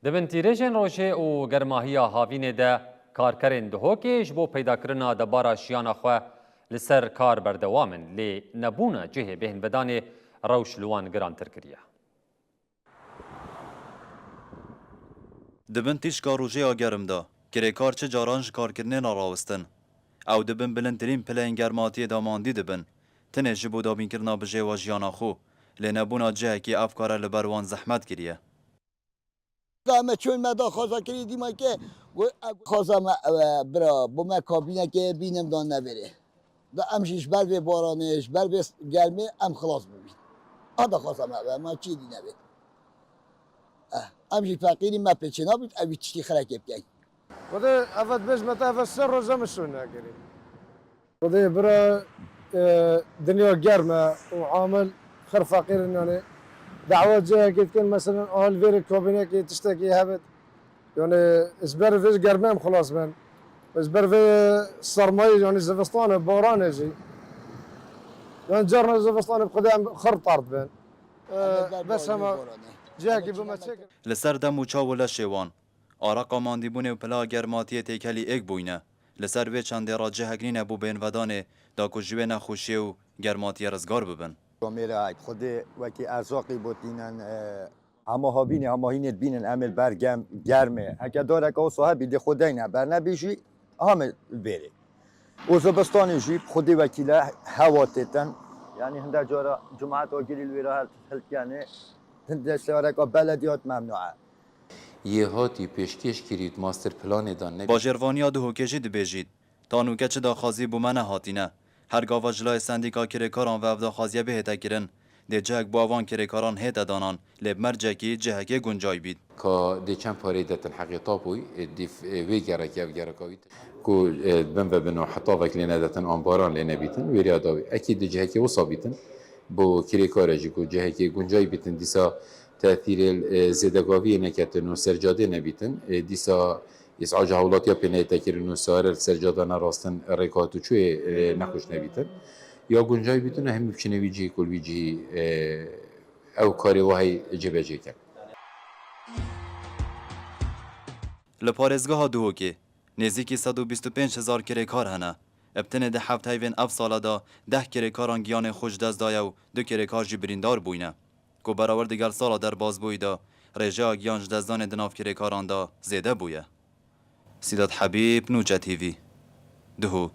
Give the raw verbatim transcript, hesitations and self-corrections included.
Di bin tîrêjên rojê û germahiya havînê de karkerên Duhokê ji bo peydakirina debara jiyana xwe li ser kar berdewam in, lê nebûna cihê bêhnvedanê rewş li wan girantir kiriye. Di bin tîşka rojê ya germ de, kirêkar çi caran ji karkirinê re rawestin. Ew di bin bilindtirîn pileyên germatiyê de mandî dibin. Tenê ji bo dabînkirina bijêwa jiyana xwe, lê nebûna cihekî ev kare li ber wan zehmet kiriye. Ka me çûn me da xaza kirî dîma ke, got, "Ev xaza me ew e, bira, bo me kabîneke bînim dan neverê." Da em jî ji ber vê baranê, ji ber vê germê em xilas bibîn. A da xaza me ew e, me çi dî nebê. Eh, em jî feqîrî me pêçê nabît, ew jî tiştî xirekê bikeyn. Xwedê eve dibêjme te eve ser roja min şûn nekirî. Xwedê bira, e, dinya germ e û amil xir feqîr in, yanî dawa cihekê dikin, meselen, a li vêrê kabînekê tiştekî hebit. Yanî ji ber vê germê em xilas bin. Ji ber vê sermayê, yanî zivistan e, baran e jî. Yanî carna zivistan e, bi Xwedê em xir tard bin. E, bes hema cihekî bime çêkir. Li ser dem û çav û leşê wan, araqa mandîbûnê û pila germatiyê têkelî êk bûyne. Li ser vê çendê re cihek nîne bo bêhnvedanê, da ku ji wê nexweşiyê û germatiyê rizgar bibin. Komêra Xwedê wekî erzaqî botînin, e, hema havînê, hema hînê dibînin em ê li ber gem-, germê. Heke dareka wisa hebî, dê xwe deyne ber, nebî jî hame bêrê. Û zivistanê jî Xwedê wekîle hewa têtin. Yanî hinde cara cumaet agirî li wêra hel-, hilkenê. Hinde şareka belediyat memnû e. Yê hatî pêşkêş kirît master planê de ne. Bajêrvaniya Duhokê jî dibêjît, ta nûke çi daxwazî bo me nehatîne. Her gava ji layê sendîka kirêkaran ve ev daxwaziye bihête kirin, dê cihek bo evan kirêkaran hête danan, lê bi mercekî cihekê guncay bît. Ka dê çend parê detin heqê tapoyî, e, dîf, e, wê gerekê ev gereka wî. Ku, e, bin ve bin û hetavek lê nedetin, ambaran lê nebîtin, wêriya dawî. Ekî di cihekê wisa bîtin, bo kirêkare jî ku cihekê guncay bîtin, dîsa tesîrê, e, zêdegaviyê neketin û sercadê nebîtin, e, dîsa îs'aca hewlatiya pê neyête kirin û sare li sercada nerastin rêka hatûçûyê, e, nexweş nebîtin. Ya guncay bîtin û hemî biçine wî cihî ku li wî cihî, e, ew karê wahî cêbecê kin. Li parêzgeha Duhokê nêzîkî sed û bîst û pênc hezar kirêkar hene. Bi tenê di heft heyvên ev sala de deh kirêkaran giyanê xwe ji dest daye û du kirêkar jî birîndar bûyne. Ku berawer digel sala derbasbûyî de rêjeya giyan ji destdanê di nav kirêkaran de zêde bûye. Sîdat Hebîb, Nûçe T V, Duhok.